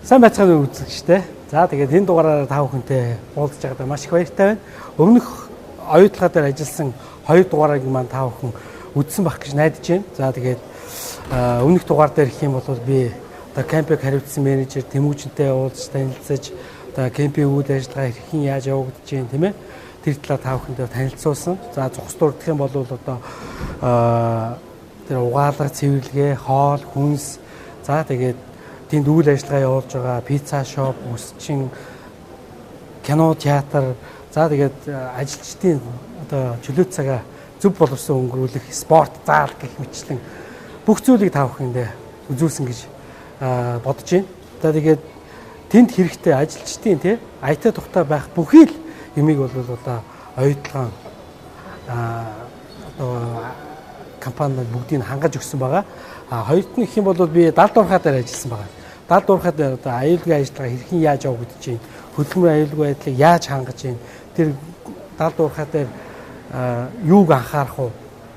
Сайн байцгаана уу үзэгчдээ. За тэгээд энэ дугаараараа та бүхэнтэй уулзж байгаадаа маш их баяртай байна. Өмнөх оюутлага дээр ажилласан хоёр дугаарыг маань та бүхэн үзсэн байх гэж найдаж байна. За тэгээд өмнөх дугаар дээр гэх юм бол би одоо кемпийг хариуцсан менежер Тэмүүжинтэй уулзж танилцаж одоо кемпийн үйл ажиллагаа хэрхэн яаж явагдаж байна тийм ээ. Тэр талаар та бүхэндээ танилцуулсан. За зогс дурдах юм бол одоо тэр угаалга, цэвэрлэгээ, хоол, хүнс за тэгээд тэнд үйл ажиллагаа явуулж байгаа пицца шоп, үсчин, кино театр, за тэгээд ажилчдын одоо чөлөө цагаа зөв боловсон өнгөрүүлэх спорт заал гэх мэтчлэн бүх зүйлийг та бүхэндээ үзүүлсэн гэж бодож байна. За тэгээд тэнд хэрэгтэй ажилчдын тий аятай тухтай байх бүхий л юмыг бол одоо оюутлогын одоо компани бүгдийг хангаж өгсөн байгаа. А хоёрт нь гэх юм бол би далд уурхай дээр ажилласан байгаа. Далд уурхай дээр одоо аюулгүй ажиллагаа хэрхэн яаж явагдаж байна, хөдөлмөрийн аюулгүй байдлыг яаж хангаж байна, тэр далд уурхай дээр юуг анхаарах уу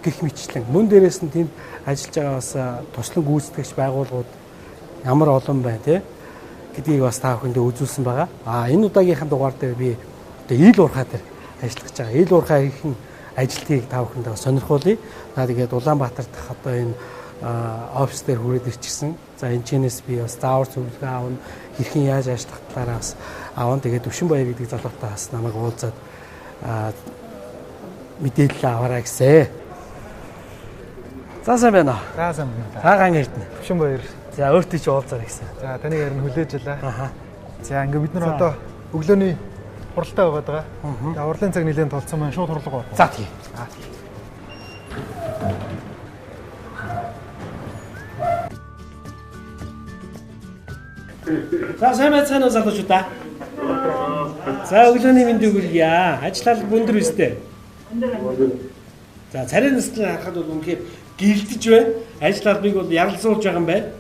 гэх мэтчлэн. Мөн дээрээс нь тэнд ажиллаж байгаа бас туслан гүйцэтгэгч байгууллагууд ямар олон байна тий гэдгийг бас та бүхэндээ үзүүлсэн байгаа. А энэ удаагийнхын дугаар дээр би одоо ил уурхай дээр ажиллаж байгаа. Ил уурхай хэрхэн ажилтгийг та бүхэндээ сонирхуулъя. За тэгээд Улаанбаатар дахь одоо энэ офис дээр хүрээд ирчихсэн. За энэ чэнэс би бас заавар зөвлөгөө аавна, хэрхэн яаж ажиллах талаараа бас аавна. Тэгээд Төвшин Баяр гэдэг залуутай бас намайг уулзаад мэдээлэл аваарай гэсэн. За сайн байна уу? За сайн байна. За ган эрдэнэ. Төвшин Баяр. За өөртөө ч уулзаарай гэсэн. За таныг харин хүлээж байлаа. Аха. За ингээ бид нар одоо өглөөний хуралтай байгаад байгаа. За хурлын цаг нэлээд толцсон маань шууд хурлага орох. За тийм. За сайн байцгаана уу залуучуудаа. За өглөөний мэндийг хүргье. Ажил алба өндөр үстэй. За царай наслан харахад бол үнэхээр гилдэж байна. Ажил албыг бол яралзуулж байгаа юм байна.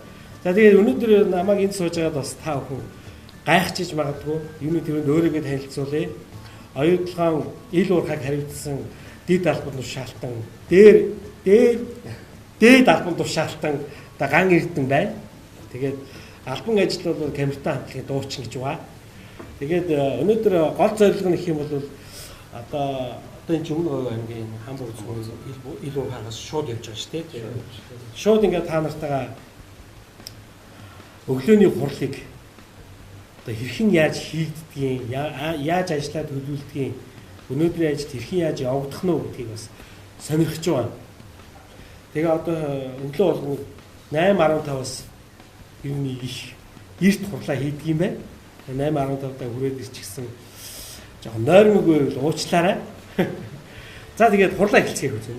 За тэгээд өнөөдөр намайг энд сууж байгаад бас та бүхэн гайхчихж магадгүй. Юуны тэрүүнд өөрийгөө танилцуулъя. Оюутлогын ил уурхайг хариуцсан дэд албан тушаалтан дээр дээр дээд албан тушаалтан одоо ган эрдэн байна. Тэгээд албан ажил бол Камертай хамтлагийн дуучин гэж байна. Тэгээд өнөөдөр гол зорилго нь гэх юм бол одоо энэ ч өмнө говь аймгийн Хамбург зүгээс ил уурхайгаас шууд явж байгаа шүү дээ. Шууд ингээд та нартайгаа өглөөний хурлыг одоо хэрхэн яаж хийгддгийг, яаж ажиллаа төлөвлөдгийг, өнөөдрийн ажил хэрхэн яаж явагдах нь гэдгийг бас сонирхож байна. Тэгээ одоо өглөө болгон 8:15-аас юуны их эрт хурлаа хийдэг юм байна. 8:15-даа хүрээд ирчихсэн жоохон нойрмог байвал уучлаарай. За тэгээд хурлаа эхэлцгээе хөө зөв.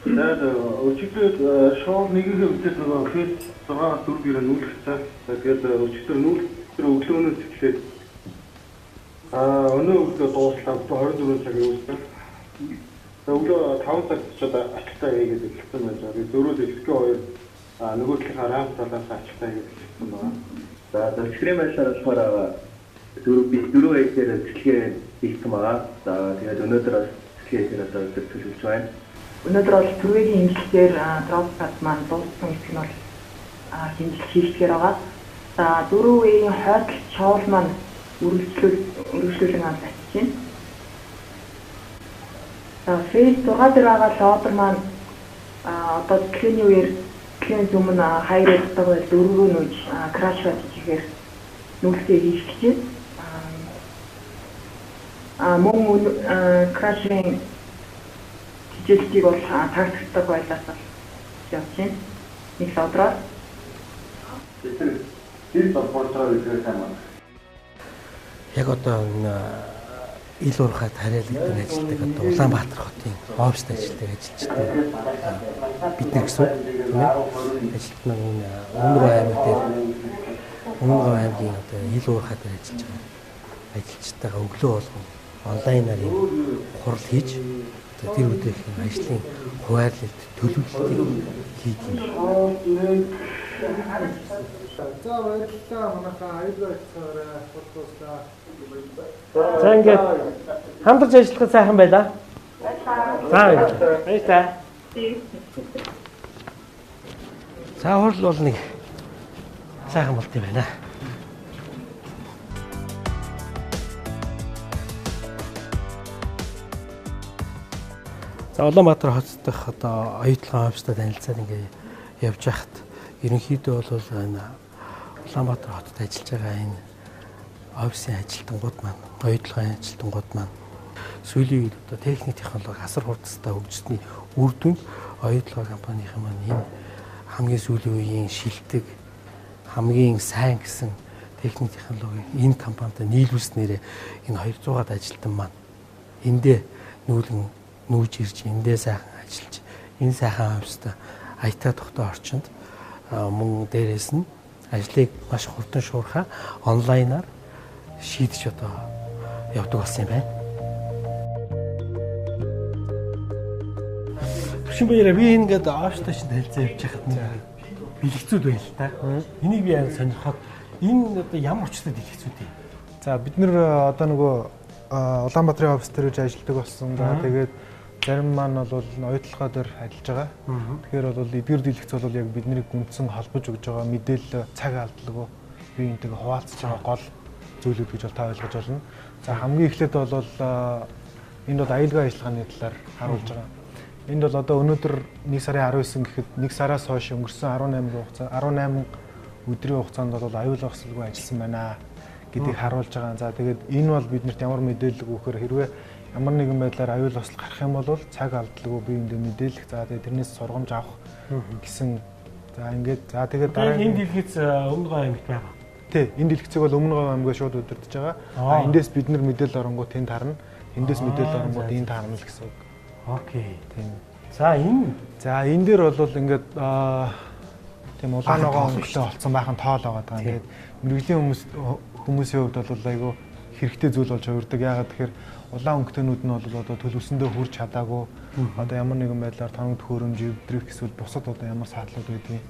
Тэгээд өчигдөр шоу нэгэнхээ үдээс нөгөө фэйс 6-4 гэрээ нүүлэх цаа. Тэгээд өчигдөр нүүлэх тэр өглөөнөөс эхлээд өнөө өглөө дууслаа. 24 цаг явуулсан. Тэгээд өглөө 5 цагт ч одоо ажилтаа хийгээд эхэлсэн байж байгаа. Тэгээд зөрүүд эхлэхээ хоёр нөгөө талынхаа рам талаас ажилтаа хийгээд эхэлсэн байна. За өчигдрийн байдлаар болохоор дөрөв аягаар цэцлэгээ хийсэн байгаа. За тэгээд өнөөдөр бас цэцлэгээ хийхээр одоо өдөр төлөвлөж байна. Өнөөдөр бол түргэгийн хэмнэлтээр drop card маань дууссан хэсэг нь бол хэмнэлт хийлгэхээр байгаа. За дөрөв үеийн хойдол чоол маань үргэлжлүүлэн авч байна. За фейс 6 дээр байгаа лодер маань одоо цэцлэгийн үеэр цэцлэгийн өмнө хайр явдаг бол дөрөвөө нүүж краш хийхээр нүүлтээ хийлгэж байна. Мөн крашийн хичээлтийг бол тактиктай байлаас бол явж байна. Нэг лодроор. Тэр долбоороо ихээр сайн байна. Яг одоо энэ ил уурхайд хариалагдсан ажилтдаг одоо Улаанбаатар хотын оффист ажилладаг ажилчдын бид нар гэсэн тийм ээ. Ажилт маань энэ Өмнө аймаг дээр Өмнө аймгийн одоо ил уурхай дээр ажиллаж байгаа ажилчдтайгаа өглөө болгон онлайнаар юм хурал хийж тэр өдрийн ажлын хуваарлалт төлөвлөлтийг хийдэг юм. За баярлалаа манайхаа аюулгүй ажиллагаарай. Хурдууслаа. За ингээд хамтарч ажиллахад сайхан байлаа. За баярлалаа. Баярлалаа. За хурал бол нэг Сайхан болт юм байна. За Улаанбаатар хот дахь одоо оюутлогын офистай танилцаад ингээ явж байхад ерөнхийдөө бол энэ Улаанбаатар хотод ажиллаж байгаа энэ офисын ажилтнууд маань, оюутлогын ажилтнууд маань сүүлийн үед одоо техник технологи асар хурдтай хөгжсөний үр дүнд оюутлогын компанийн маань энэ хамгийн сүүлийн үеийн шилдэг, хамгийн сайн гэсэн техник технологиг энэ компанитай нийлүүлснээрээ энэ 200-аад ажилтан маань эндээ нүүлгэн нүүж ирж эндээ сайхан ажиллаж энэ сайхан офистай аятаа тогтоо орчинд мөн дээрээс нь ажлыг маш хурдан шуурхаа онлайнаар шийдэж одоо явдаг болсон юм байна. Түшин баяраа би ингээд офистай чинь танилцаа явж байхад нэг бэлгэцүүд байна л та. Энийг би амар сонирхоод энэ одоо ямар учиртай дэлгэцүүд юм? За бид нэр одоо нөгөө Улаанбаатарын офис дээр ажилладаг болсон. За тэгээд зарим маань бол оюутлогоо дээр ажиллаж байгаа. Тэгэхээр бол эдгээр дэлгэц бол яг биднийг үндсэн холбож өгж байгаа мэдээлэл цаг алдалгүй бие биентэйгээ хуваалцаж байгаа гол зүйлүүд гэж бол та ойлгож байна. За хамгийн эхлээд бол энд бол аюулгүй ажиллагааны талаар харуулж байгаа. Энд бол одоо өнөөдөр 1 сарын 19 гэхэд 1 сараас хойш өнгөрсөн 18 хугацаа 18 өдрийн хугацаанд бол аюул осолгүй ажилласан байна гэдгийг харуулж байгаа. За тэгээд энэ бол биднэрт ямар мэдээлэл өгөхөр хэрвээ ямар нэгэн байдлаар аюул осол гарах юм бол цаг алдалгүй бие биендээ мэдээлэх. За тэгээд тэрнээс сургамж авах гэсэн. За ингээд за тэгээд дараа энэ дэлгэц Өмнө Говь аймагт байгаа. Тий, энэ дэлгэцийг бол Өмнө Говь аймгаа шууд удирдах байгаа. А эндээс бид нар мэдээлэл оронгууд тэнд харна. Тэндээс мэдээлэл оронгууд энд харна л гэсэн үг. Окей. Тийм. За энэ за энэ дээр бол ингээд тийм улаан ногоон өнгөлөө олцсон байхан тоол байгаа даа. Тэгээд мэрэгжлийн хүмүүсийн хувьд бол айгүй хэрэгтэй зүйл болж хувирдаг. Яагаад тэгэхээр улаан өнгөтөнүүд нь бол одоо төлөвсөндөө хүрч чадаагүй одоо ямар нэгэн байдлаар тоног төхөөрөмж эвдрэх эсвэл бусад одоо ямар саадлууд байдгийг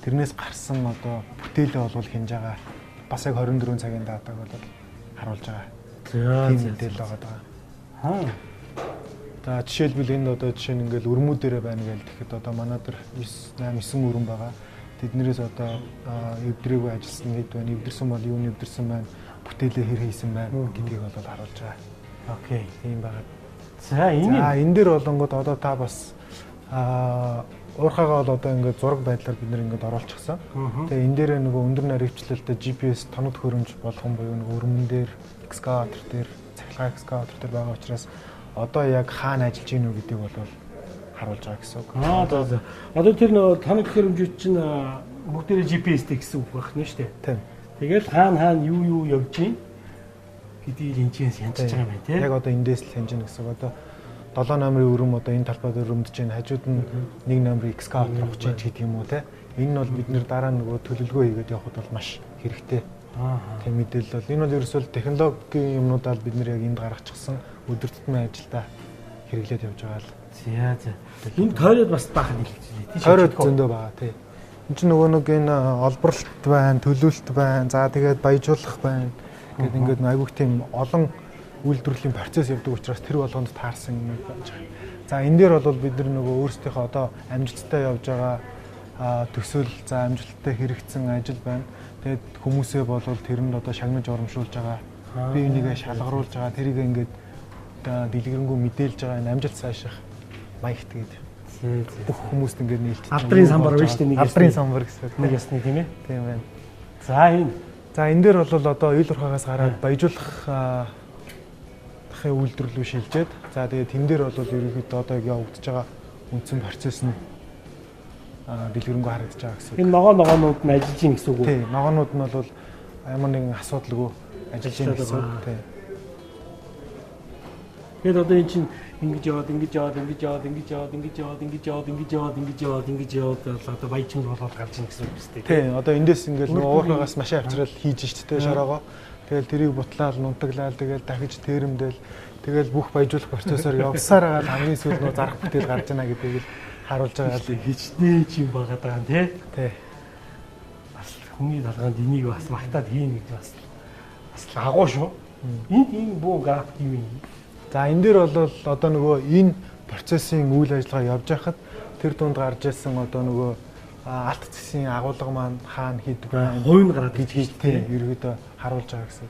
тэрнээс гарсан одоо бүтээлээ бол хинж байгаа. Бас яг 24 цагийн датаг бол харуулж байгаа. За тийм мэдээлэл байгаа даа. За жишээлбэл энд одоо жишээ нь ингээл өрмүүдэрээ байна гэж тэгэхэд одоо манай дээр 9 8 9 өрөм байгаа. Тэднэрээс одоо эвдрээгүй ажилласан хэд байна, эвдэрсэн бол юу нэвдэрсэн байна, бүтээлээ хэр хийсэн байна гэдгийг бол харуулж байгаа. Окей. Тийм байгаа. За энэ за энэ дээр болонгод одоо та бас уурхайгаа бол одоо ингээд зураг байдлаар бид нэр ингээд оруулчихсан. Тэгээ энэ дээрээ нөгөө өндөр наривчлалтай GPS тоног төхөөрөмж болгон буюу нөгөө өрмөн дээр, экскаватор дээр, цахилгаан экскаватор дээр байгаа учраас одоо яг хаана ажиллаж гинүү гэдгийг бол харуулж байгаа гэсэн үг. Аа за. Одоо тэр нөгөө тоног төхөөрөмжүүд чинь бүгдээрээ GPS-тэй гэсэн үг байх нь шүү дээ. Тийм. Тэгэл хаана юу явж гин гэдгийг энэчээс хянчиж байгаа юм байна тий. Яг одоо эндээс л хянжина гэсэн үг. Одоо 7 номерын өрөм одоо энэ талбай дээр өрөмдөж байна. Хажууд нь 1 номерын экскаватор ухаж байна гэдэг юм уу те. Энэ нь бол бид нэр дараа нөгөө төлөвлөгөө хийгээд явхад бол маш хэрэгтэй. Тийм мэдээлэл бол энэ бол ерөөсөө технологийн юмнуудаа бид нэр яг энд гаргачихсан өдөр тутмын ажилдаа хэрэглээд явж байгаа л. За за. Энэ тойроод бас баахан дэлгэцлээ тий. Тойроод зөндөө байгаа тий. Энд чинь нөгөө нэг энэ олборлолт байна, төлөвлөлт байна. За тэгээд баяжуулах байна. Гэт ингээд айгүйх тийм олон үйлдвэрлэлийн процесс явдаг учраас тэр болгонд таарсан юм байж байгаа. За энэ дээр бол бид нар нөгөө өөрсдийнхөө одоо амжилттай явж байгаа төсөл, за амжилттай хэрэгцсэн ажил байна. Тэгээд хүмүүсээ болвол тэрэнд одоо шагнаж урамшуулж байгаа. Бие бинийгээ шалгаруулж байгаа. Тэрийг ингээд дэлгэрэнгүй мэдээлж байгаа энэ амжилт сайших маягт гэдэг. Бүх хүмүүст ингээд нийлж алдрын самбар байна шүү дээ. Нэг алдрын самбар гэсэн. Нэг ясны тийм ээ. Тийм байна. За энэ. За энэ дээр бол одоо ил урхаагаас гараад баяжуулах дахын үйлдвэр рүү шилжээд за тэгээд тэн дээр бол ерөнхийдөө одоо яг явагдаж байгаа үндсэн процесс нь дэлгэрэнгүй харагдаж байгаа гэсэн үг. Энэ ногоонууд нь ажиллаж гин гэсэн үг үү? Тийм, ногоонууд нь бол ямар нэгэн асуудалгүй ажиллаж гин гэсэн үг. Тийм. Тэгээд одоо эн чинь ингэж яваад, ингэж яваад, ингэж яваад, ингэж яваад, ингэж яваад, ингэж яваад, ингэж яваад, ингэж яваад, ингэж яваад одоо баяжин болоод гарч ийн гэсэн үг биз дээ. Тийм, одоо эндээс ингээл нөгөө уурхаагаас машин авчрал хийж штэ тэ шороогоо. Тэгэл тэрийг бутлаал, нунтаглаал, тэгэл дахиж тэрэмдэл, тэгэл бүх баяжуулах процессор явсаар байгаа л хамгийн сүүлд нөгөө зарах бүтээл гарч ийнэ гэдгийг л харуулж байгаа л хичнээн юм байгаа даа тий. Тий. Бас хүний талгаанд энийг бас магтаад хийн гэж бас агуу шүү. Энд энэ бүү график юм юм. За энэ дээр бол одоо нөгөө энэ процессын үйл ажиллагаа явж байхад тэр дунд гарч ирсэн одоо нөгөө алт зэсийн агуулга маань хаана хэд байна, хувь нь гараад гэж тий ерөөдөө харуулж байгаа гэсэн.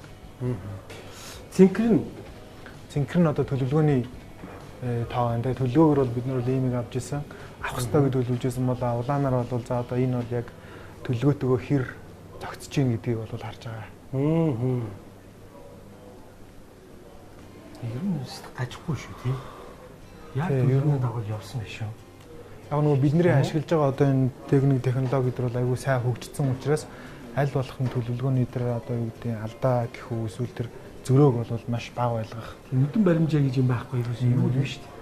Цэнхэр нь цэнхэр нь одоо төлөвлөгөөний тоо байна. Тэгээ төлөвлөгөөгөр бол бид нар бол ийм их авч ирсэн. Авах ёстой гэж төлөвлөж ирсэн бол улаанаар бол за одоо энэ бол яг төлөвлөгөөтэйгөө хэр зохицож гин гэдгийг бол харж байгаа. Ер нь гажихгүй шүү тий. Яг төлөвлөгөөний дагуу явсан байх шүү. Яг нөгөө бидний ашиглаж байгаа одоо энэ техник технологи дээр бол айгүй сайн хөгжсөн учраас аль болох нь төлөвлөгөөний дээр одоо юу гэдэг алдаа гэх үү эсвэл тэр зөрөөг бол маш бага байлгах. Нүдэн баримжаа гэж юм байхгүй юу юм шүү дээ.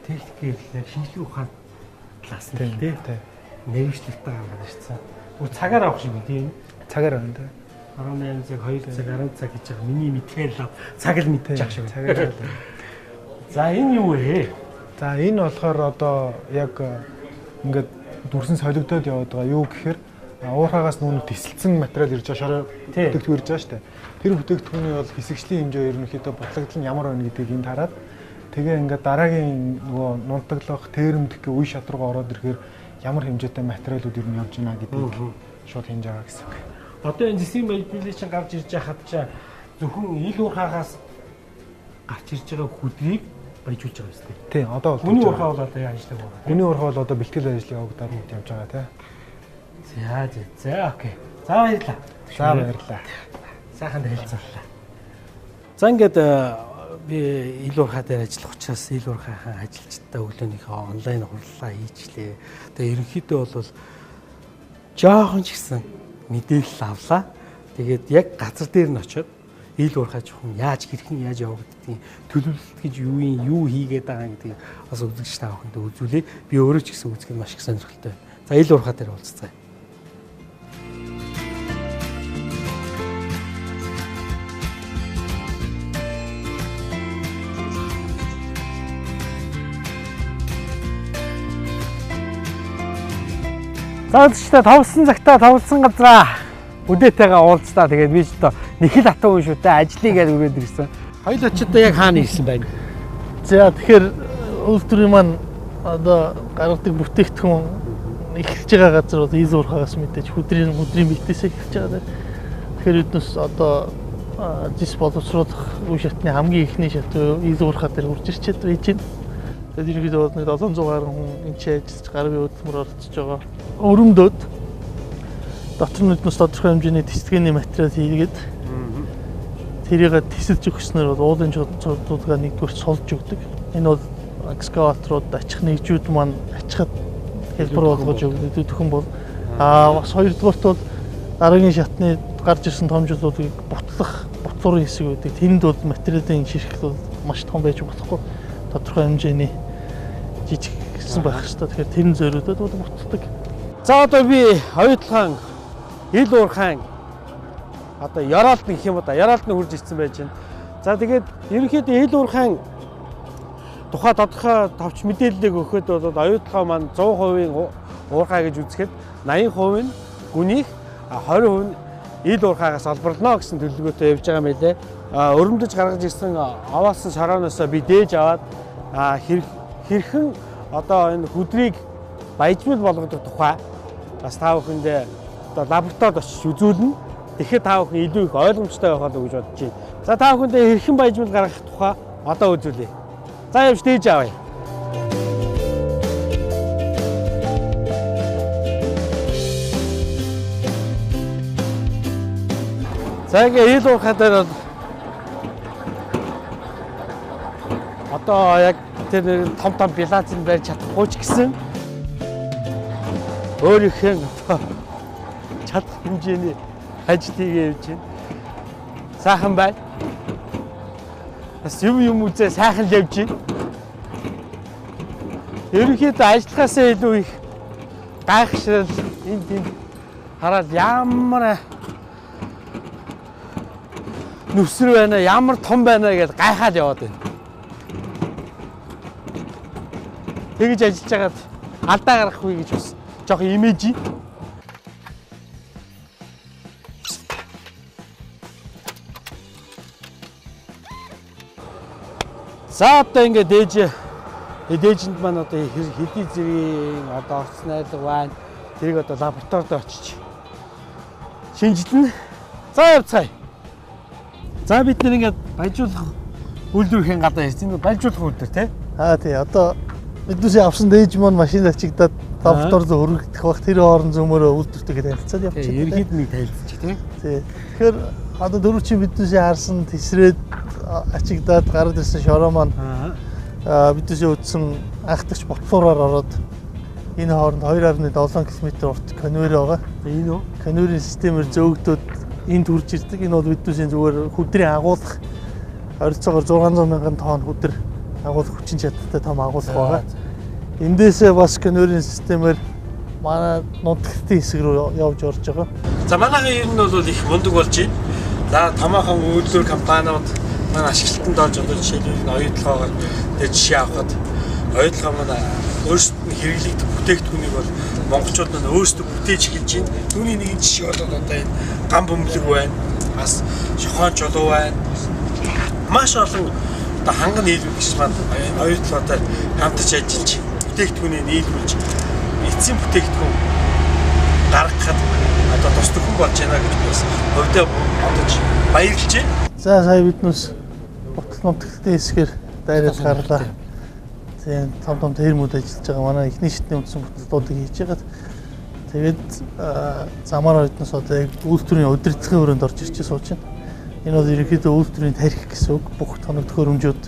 Техникээр яг шинжлэх ухаан талаас нь тий. Нэрвчлэлтэй гаргаад ирсэн. Бүр цагаар авах шиг тийм. Цагаар авах тий. 18 цаг, 2 цаг, 10 цаг гэж байгаа. Миний мэдхээр л цаг л мэдчих шиг. Цагаар. За энэ юу вэ? За энэ болохоор одоо яг ингээд дүрсэн солигдоод яваад байгаа. Юу гэхээр уурхаагаас нүг тесэлсэн материал ирж байгаа, шороо бүтээгдэхүүн ирж байгаа шүү дээ. Тэр бүтээгдэхүүний бол хэсэгчлийн хэмжээ ерөнхийдөө бутлагдал нь ямар байна гэдгийг энд хараад тэгээ ингээд дараагийн нөгөө нунтаглах, тэрэмдэх гэх үе шат руу ороод ирэхээр ямар хэмжээтэй материалууд ер нь явж байна гэдгийг шууд хэмж байгаа гэсэн үг. Одоо энэ зэсийн баяжмал чинь гарч ирж байхад чинь зөвхөн ил уурхаагаас гарч ирж байгаа хүдрийг баяжуулж байгаа юм шүү дээ. Тий, одоо бол гүний уурхаа бол одоо ажиллаг байна. Гүний уурхаа бол одоо бэлтгэл ажил явагдаад явж байгаа тий. За за окей. За баярлалаа. За баярлалаа. Сайхан танилцууллаа. За ингээд би ил уурхаа дээр ажиллах учраас ил уурхаахан ажилчдаа өглөөнийхөө онлайн хурлаа хийчлээ. Тэгээ ерөнхийдөө бол жоохон ч гэсэн мэдээлэл авлаа. Тэгээд яг газар дээр нь очиод ил уурхаа жоохон яаж хэрхэн яаж явагддгийг төлөвлөлт гэж юу юм юу хийгээд байгаа гэдгийг бас үзэгч та бүхэндээ үзүүлээ. Би өөрөө ч гэсэн үзэх нь маш их сонирхолтой байна. За ил уурхаа дээр уулзцгаая. За үзэгчдээ товлсон цагтаа товлсон газраа үдээтэйгээ уулзлаа. Тэгээд би ч одоо нэхэл атуу хүн шүү дээ. Ажлыг гээд өрөөд ирсэн. Хоёул очиод яг хаана ирсэн байна? За тэгэхээр үйлдвэрийн маань одоо гаргадаг бүтээгдэхүүн эхэлж байгаа газар бол ил уурхаагаас мэдээж хүдрийн битээс эхэлж байгаа. Тэгэхээр биднес одоо зис боловсруулах үе шатны хамгийн эхний шат ил уурхаа дээр үрж ирчээд байж байна. Тэгээд ерөнхийдөө бол 700 гаруй хүн энэ ч ажиллаж гар бие хөдөлмөр оролцож байгаа. Өрөмдөөд дотор нь биднес тодорхой хэмжээний тэсэлгээний материал хийгээд тэрийг тэсэлж өгснөөр бол уулын цуудгаа нэгдүгээр сулж өгдөг. Энэ бол экскаваторууд ачих нэгжүүд маань ачхад хэлбэр болгож өгдөг төхөн бол бас хоёрдугаарт бол дараагийн шатны гарч ирсэн томжлуудыг бутлах бутлуурын хэсэг байдаг. Тэнд бол материалын ширхэг бол маш том байж болохгүй тодорхой хэмжээний жижигсэн байх хэрэгтэй. Тэгэхээр тэр нь зориудаад бол бутдаг. За одоо би оюутлогын ил уурхайн одоо ёроолд гэх юм уу да ёроолд нь хурж ирсэн байж байна. За тэгээд ерөнхийдөө ил уурхайн тухай тодорхой товч мэдээллийг өгөхөд бол оюутлогоо маань 100% уурхай гэж үзэхэд 80% нь гүнийх 20% нь ил уурхаагаас олборлоно гэсэн төлөвлөгөөтэй явж байгаа юм байлээ. Өрөмдөж гаргаж ирсэн аваасан шорооноосоо би дээж аваад хэрхэн одоо энэ хүдрийг баяжмал болгодог тухай бас та бүхэндээ одоо лабораторид очиж үзүүлнэ. Тэгэхээр та бүхэн илүү их ойлгомжтой байх болов уу гэж бодож байна. За та бүхэндээ хэрхэн баяжмал гаргах тухай одоо үзүүлье. За явж дээж авъя. За ингээ ил уурхай дээр бол одоо яг тэр нэр том том билазын барьж чадахгүй ч гэсэн өөрийнхөө одоо чадах хэмжээний ажил хийгээ явж байна. Сайхан байна. Бас юм үзээ сайхан л явж байна. Ерөнхийдөө ажиллахаасаа илүү их гайхшрал энд тэнд хараад ямар нүсэр байна, ямар том байна гэж гайхаад яваад байна. Тэгж ажиллаж байгаад алдаа гаргахгүй гэж бас жоох имиж. За одоо ингээд дээжинд маань одоо хэдий зэргийн одоо орц найдлага байна. Тэрийг одоо лабораторид очиж шинжилнэ. За явцгаая. За бид нэр ингээд баяжуулах үйлдвэрийн гадаа ирсэн. Энэ баяжуулах үйлдвэр тий? Аа тий. Одоо биднээсээ авсан дээж маань машинд ачигдаад лаборатори руу өргөдөх бах тэр хоорон зөмөрөө үйлдвэртэйгээ танилцаад явчихсан. Ерөнхийд нэг танилцчих тий. Тий. Тэгэхээр одоо дөрөв чинь биднээсээ харсан тесрээд ачигдаад гараад ирсэн шороо маань биднээсээ үдсэн анхдагч ботлуураар ороод энэ хооронд 2.7 км урт конвейер байгаа. Энэ үү? Конвейерийн системээр зөөгдөөд энд хүрж ирдэг. Энэ бол биднээсээ зүгээр хүдрийн агуулах ойролцоогоор 600 мянган тонн хүдэр агуулах хүчин чадалтай том агуулга байгаа. Эндээсээ бас конвейерийн системээр манай нутагтын хэсэг рүү явж орж байгаа. За манайхан ер нь бол их мундаг болж байна. За томоохон үйлдвэр компаниуд маань ашиглалтанд орж одоо жишээлбэл энэ оюутлогоор тэгээ жишээ авахад оюутлогоо маань өөрсдөд нь хэрэглэгдэх бүтээгдэхүүнийг бол монголчууд маань өөрсдөө бүтээж эхэлж байна. Түүний нэгэн жишээ бол одоо энэ гам бөмбөлөг байна. Бас шохон чулуу байна. Маш олон одоо ханган нийлүүлэгч маань оюутлогоотой хамтарч ажиллаж бүтээгдэхүүнийг нийлүүлж эцсийн бүтээгдэхүүн гаргахад одоо тус төхөн болж байна гэж би бас хувьдаа бодож баярлж байна. За сая биднээс бутал нутагтын хэсгээр дайраад гарлаа. Тийм том том термүүд ажиллаж байгаа. Манай эхний шатны үндсэн бүтэлтүүдийг хийж байгаад тэгээд замаараа биднээс одоо яг үйлдвэрийн удирдлагын өрөөнд орж ирж сууж байна. Энэ бол ерөнхийдөө үйлдвэрийн тарих гэсэн үг. Бүх тоног төхөөрөмжүүд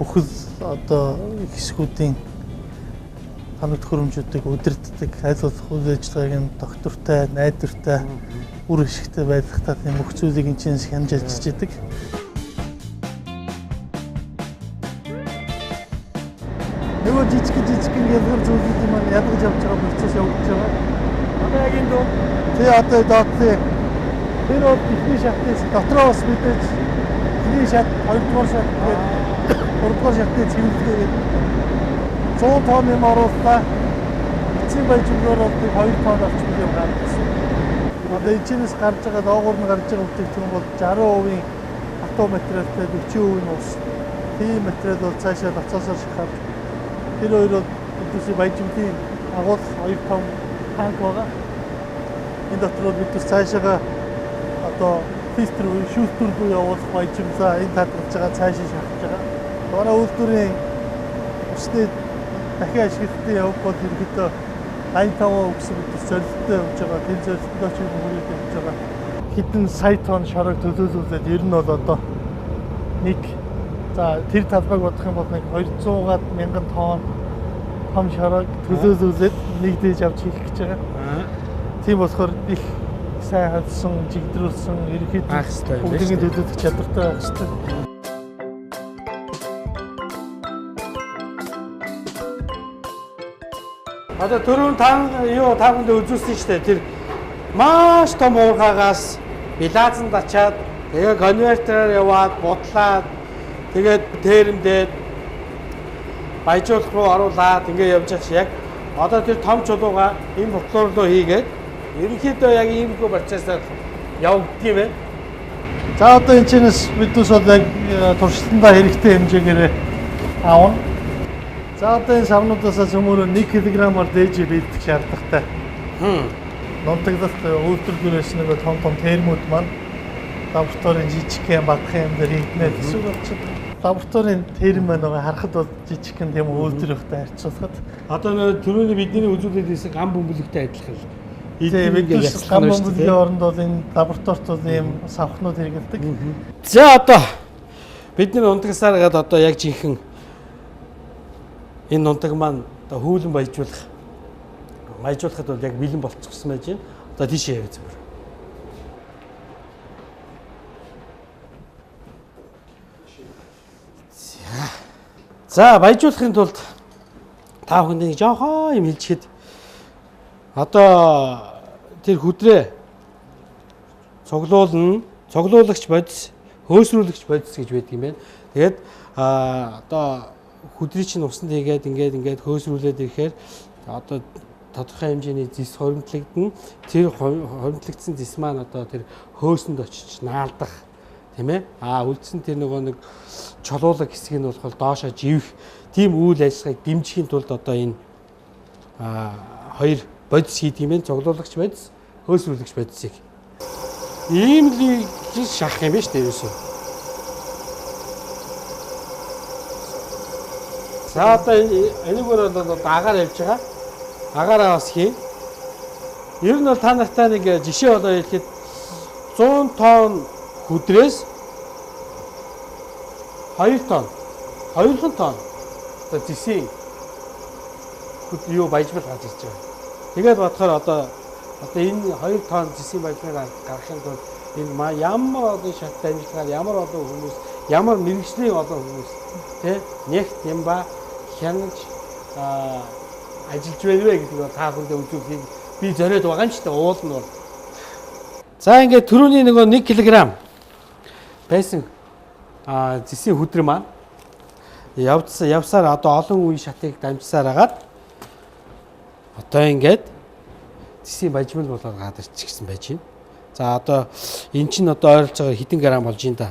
бүхэл одоо хэсгүүдийн тоног төхөөрөмжүүдийг удирддаг, аль болох үйл ажиллагааг нь доктортой, найдвартай, үр ашигтай байлгахтай тийм бүх зүйлийг энэ чинь хянаж ажиллаж идэг. Нөгөө жижиг ялгар зүйлүүдийн маань ядгаж явж байгаа процесс явагдаж байгаа. Одоо яг энэ дүү. Тий одоо доотлын тэр бол эхний шатны дотроо бас мэдээж эхний шат, хоёрдугаар шат тэгээд гуравдугаар шатны цэвэрлэгээ гээд 100 тонн юм орууллаа. Эцсийн баяжмгаар бол 2 тонн орчим юм гаргасан. Одоо эндээс гарч байгаа доогуур нь гарч байгаа бүтээгдэхүүн бол 60% хатуу материалтай 40% нь ус. Тийм материал бол цаашаа ноцоосоор шахаад тэр хоёр бол биднээсээ баяжмлын агуулах 2 том танк байгаа. Энэ дотор бол биднээс цаашаага одоо фильтр буюу шүүлтүр рүү явуулах баяжмлаа энэ татгалж байгаа цаашаа шахаж байгаа. Манай үйлдвэрийн усны дахин ашиглалтын явг бол ерөнхийдөө 85% гэсэн биднээс зорилттой явж байгаа. Тэр зорилтонд очиж хүрээд явж байгаа. Хэдэн сая тонн шорог төлөөлүүлээд ер нь бол одоо нэг за тэр талбайг бодох юм бол нэг 200 мянган тонн том шорог төлөөлүүлээд нэг дээж авч хийх гэж байгаа. Тийм болохоор их сайн хадсан, жигдрүүлсэн, ерөнхийдөө бүгдийг төлөөлөх чадвартай байх хэрэгтэй. Одоо түрүүн та бүхэнд үзүүлсэн шүү дээ. Тэр маш том уурхаагаас билазанд ачаад тэгээ конвертероор яваад бутлаад тэгээд термдээд баяжуулах руу оруулаад ингээ явж байгаа чи яг одоо тэр том чулууга энэ бутлуур руу хийгээд ерөнхийдөө яг иймэрхүү процессор явагддаг юм байна. За одоо энэ чинээс биднээс бол яг туршилтандаа хэрэгтэй хэмжээгээр авна. За одоо энэ савнуудаас цөмөрөө 1 кг-аар дээж бэлдэх шаардлагатай. Нунтаглалт үйлдвэр дээрээс нэг том том термүүд маань лабораторийн жижигхэн бадхан юм дээр хийгднэ гэсэн үг болчиход. Лабораторийн терм маань байгаа харахад бол жижигхэн тийм үйлдвэр ихтэй харьцуулахад одоо нөө түрүүний бидний үзүүлээд байсан гам бөмбөлөгтэй адилхан л. Тийм биднээс гам бөмбөлгийн оронд бол энэ лабораторид бол ийм савхнууд хэрэглэдэг. За одоо бид нар унтагсаар гад одоо яг жинхэнэ энэ нунтаг маань одоо хүүлэн баяжуулахад бол яг бэлэн болчихсон байж байна. Одоо тийшээ явъя зүгээр. За баяжуулахын тулд та бүхэнд нэг жоохон юм хэлчихэд одоо тэр хүдрээ цуглуулна, цуглуулагч бодис, хөөсрүүлэгч бодис гэж байдаг юм байна. Тэгээд одоо хүдрий чинь усанд хийгээд ингээд хөөсрүүлээд ирэхээр одоо тодорхой хэмжээний зис хоримтлагдана. Тэр хоримтлагдсан зис маань одоо тэр хөөсөнд очиж наалдах тийм ээ. Үлдсэн тэр нөгөө нэг чулуулаг хэсэг нь болохоор доошоо живэх тийм үйл ажиллагааг дэмжихийн тулд одоо энэ хоёр бодис хийдэг юм байна. Цуглуулагч бодис, хөөсрүүлэгч бодисыг. Ийм л шахах юм байна шүү дээ ерөөсөө. За одоо энэгээр бол агаар явж байгаа. Агаараа бас хий. Ер нь бол та нартай нэг жишээ болоо хэлэхэд 100 тонн хүдрээс 2 тонн, 2 тонн одоо зэсийн юу баяжмал гарч ирж байгаа. Тэгээд бодохоор одоо энэ 2 тонн зэсийн баяжмал гаргахын тулд энэ ямар олон шат дамжлагаар ямар олон хүмүүс, ямар мэргэжлийн олон хүмүүс тэ нэгт юм ба хянаж ажиллаж байна вэ гэдэг бол та бүхэндээ үзүүлэхийг би зориод байгаа юм ч гэдэг уул нь бол. За ингээд түрүүний нөгөө 1 кг байсан зэсийн хүдэр маань явсаар одоо олон үе шатыг дамжсаар агаад одоо ингээд зэсийн баяжмал болоод гараад ирчихсэн байж байна. За одоо эн чинь одоо ойролцоогоор хэдэн грамм болж байна да.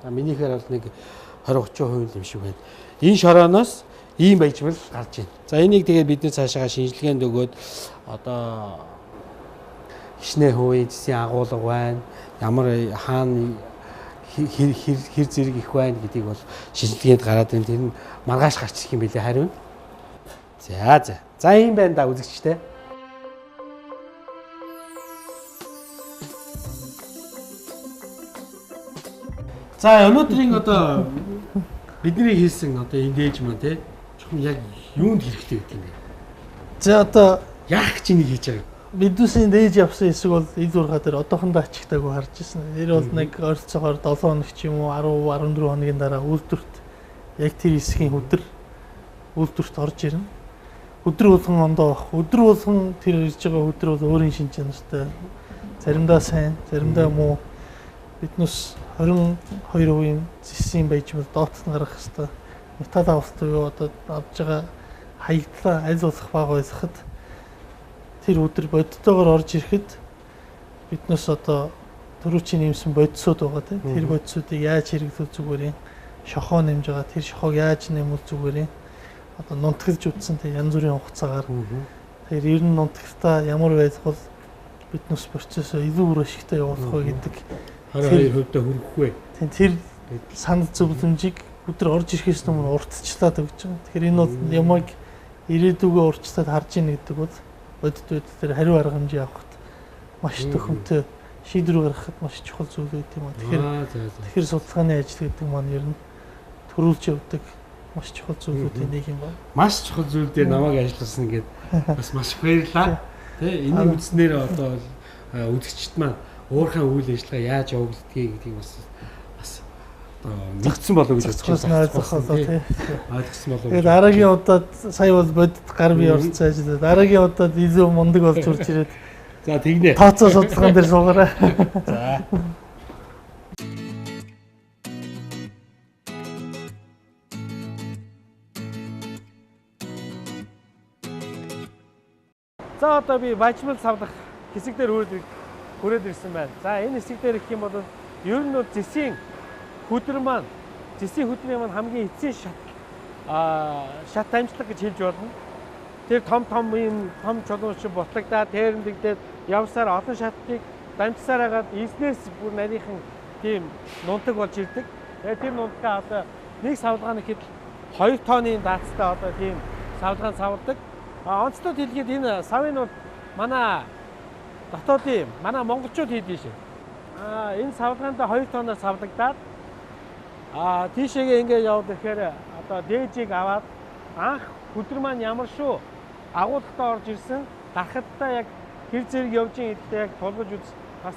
За минийхээр бол нэг 20-30% юм шиг байна. Энэ шорооноос ийм баяжмал гарч байна. За энийг тэгээд бидний цаашаага шинжилгээнд өгөөд одоо хичнээн хувийн зэсийн агуулга байна, ямар хаана хэр зэрэг их байна гэдгийг бол шинжилгээнд гараад байна. Тэр нь маргааш гарч ирэх юм билээ хариу нь. За за. За ийм байна да үзэгчтэй. За өнөөдрийн одоо бидний хийсэн одоо энэ дээж маань те чухам яг юунд хэрэгтэй гэдэг юм бэ? За одоо яах гэж энийг хийж байгаа юм? Бидүсийн дээж явсан хэсэг бол ил ургаа дээр одоохондоо ачигтаагүй харж ирсэн. Тэр бол нэг ойролцоогоор 7 хоног ч юм уу 10 14 хоногийн дараа үйлдвэрт яг тэр хэсгийн хүдэр үйлдвэрт орж ирнэ. Өдөр болгон ондоо бах. Өдөр болгон тэр ирж байгаа хүдэр бол өөрийн шин чанартай. Заримдаа сайн, заримдаа муу. Биднээс 22% зэсийн баяжмал доотд нь гаргах хэвээр металл авалт буюу одоо авж байгаа хаягдлаа аль болох бага байлгахад тэр өдөр бодтойгоор орж ирэхэд биднээс одоо төрүүчийн нэмсэн бодисууд байгаа тийм тэр бодисуудыг яаж хэрэглүүл зүгээр юм, шохоо нэмж байгаа тэр шохоог яаж нэмвэл зүгээр юм, одоо нунтгэлж үтсэн тийм янз бүрийн хугацаагаар тэр ер нь нунтгэлтаа ямар байлгавал биднээс процессоо илүү үр ашигтай явуулах вэ гэдэг 22% та хүргэхгүй. Тийм тэр санал зөвлөмжийг өдөр орж ирэхээс өмнө уртчлаад өгч байгаа. Тэгэхээр энэ бол ямайг ирээдүгөө уртчлаад харж ийн гэдэг бол бодит байдал дээр хариу арга хэмжээ авахд маш төхөмтэй шийдвэр гаргахад маш чухал зүйл гэдэг юм аа. Тэгэхээр судалгааны ажил гэдэг маань ер нь төрүүлж явдаг маш чухал зүйлүүдийн нэг юм байна. Маш чухал зүйл дээр намайг ажилласан ингээд бас маш их баярлалаа. Тэ энийг үзснээр одоо үзэгчд маань уурхайн үйл ажиллагаа яаж явагддгийг гэдгийг бас одоо мэдсэн болов гэж бодож байна. Ойлгосон болов. Тэгээд дараагийн удаад сая бол бодит гар бие оролцсон ажиллаа. Дараагийн удаад илүү мундаг болж урж ирээд. За тэгнэ. Тооцоо судалгаан дээр суугаарай. За. За одоо би баяжмал савлах хэсэг дээр хүрээд ирсэн байна. За энэ хэсэг дээр гэх юм бол ер нь бол зэсийн хүдэр маань зэсийн хүдрийн маань хамгийн эцсийн шат дамжлага гэж хэлж болно. Тэр том том ийм том чулуун шиг бутлагдаад тэрэмдэгдээд явсаар олон шаттыг дамжсаар хагаад эзнээс бүр нарийнхан тийм нунтаг болж ирдэг. Тэгээд тэр нунтгаа одоо нэг савлгааны хэд 2 тонны даацтай одоо тийм савлгаан савладаг. Онцлог хэлгээд энэ савын бол манай дотоодын манай монголчууд хийдэг шээ. Энэ савлгаанд 2 тонноор савлагдаад тийшээгээ ингээд яваад ирэхээр одоо дээжийг аваад анх хүдэр маань ямар шүү агуулгатай орж ирсэн гарахадтай яг хэр зэрэг явж ийн гэдэгт яг тулгаж үз бас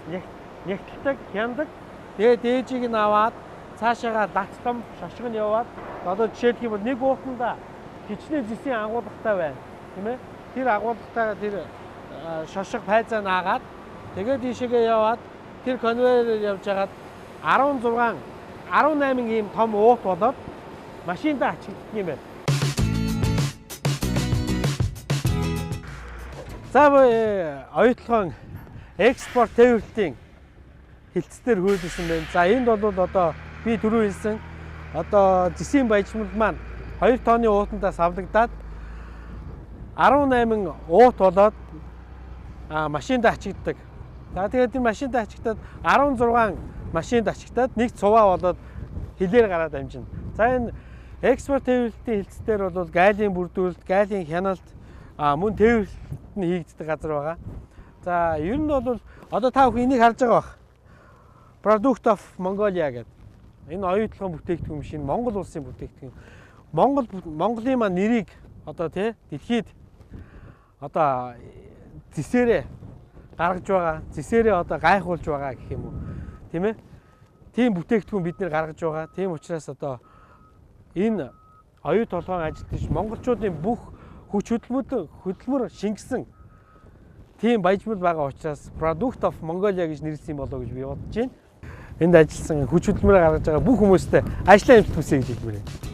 нягталдаг, хяндаг. Тэгээ дээжийг нь аваад цаашаагаа лац том шошго нь яваад одоо жишээлх юм бол нэг уутанда хичнээн зэсийн агуулгатай байна. Тийм ээ? Тэр агуулгатайгаа тэр шошго пайзаа наагаад тэгээд ийшээгээ яваад тэр конвейерээр явж хагаад 16 18 ийм том уут болоод машиндаа ачигддаг юм байна. За оюутлогын экспорт тээвэрлэлтийн хэлтсээр хөөдсөн байна. За энд бол одоо би түрүү хэлсэн одоо зэсийн баяжмал маань 2 тонны уутандаа савлагдаад 18 уут болоод машинд ачигддаг. За тэгээд энэ машинд ачигдаад 16 машинд ачигдаад нэг цуваа болоод хилээр гараад амжина. За энэ экспорт тээвэрлэлтийн хэлц дээр бол гайлийн бүрдүүлэлт, гайлийн хяналт, мөн тээвэрлэлт нь хийгддэг газар байгаа. За ер нь бол одоо та бүхэн энийг харж байгаа бах. Product of Mongolia гэдэг. Энэ оюутлогын бүтээгдэхүүн биш, энэ Монгол улсын бүтээгдэхүүн. Монголын маань нэрийг одоо тий дэлхийд одоо зэсээрээ гаргаж байгаа, зэсээрээ одоо гайхуулж байгаа гэх юм уу. Тийм ээ? Тийм бүтээгдэхүүн бид нэр гаргаж байгаа. Тийм учраас одоо энэ оюу толгойн ажилтнч монголчуудын бүх хүч хөдөлмөр шингэсэн тийм баяжмал байгаа учраас Product of Mongolia гэж нэрлэсэн болоо гэж би бодож байна. Энд ажилласан хүч хөдөлмөрөөр гаргаж байгаа бүх хүмүүстээ ажлын амжилт хүсье гэж хэлмээр байна.